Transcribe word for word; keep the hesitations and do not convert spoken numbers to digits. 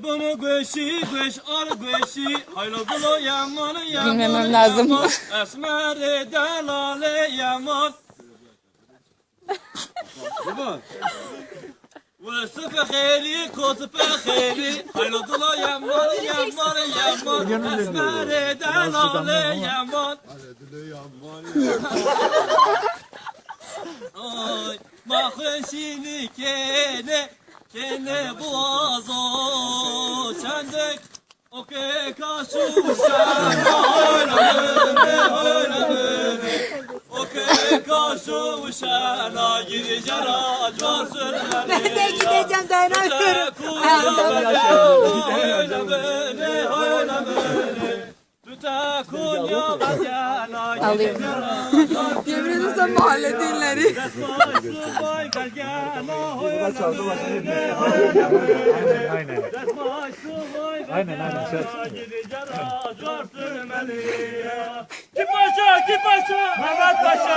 Bunu goşî goş ar goşî. Haylo gulo yaman yaman. Bilmemem lazım. Yaman. Esmerê delalê yaman. Baba. Wesifê xêrî, kotipê xêrî. Haylo gulo yaman yaman yaman. Esmerê delalê yaman. Ay, ma xweşînî kêne, kêne buwazo çendek. O ke kaşu şena, oyna mene, oyna mene. O ke kaşu şena, gideceğim, cor sürmeli. Ben de gideceğim, dayanamıyorum. Oyna mene, oyna mene. Alayım. Yemin ederim sen mahalle düğünleri. Aynen. Aynen, aynen. Şey. Ki Paşa, ki Paşa, Mehmet Paşa.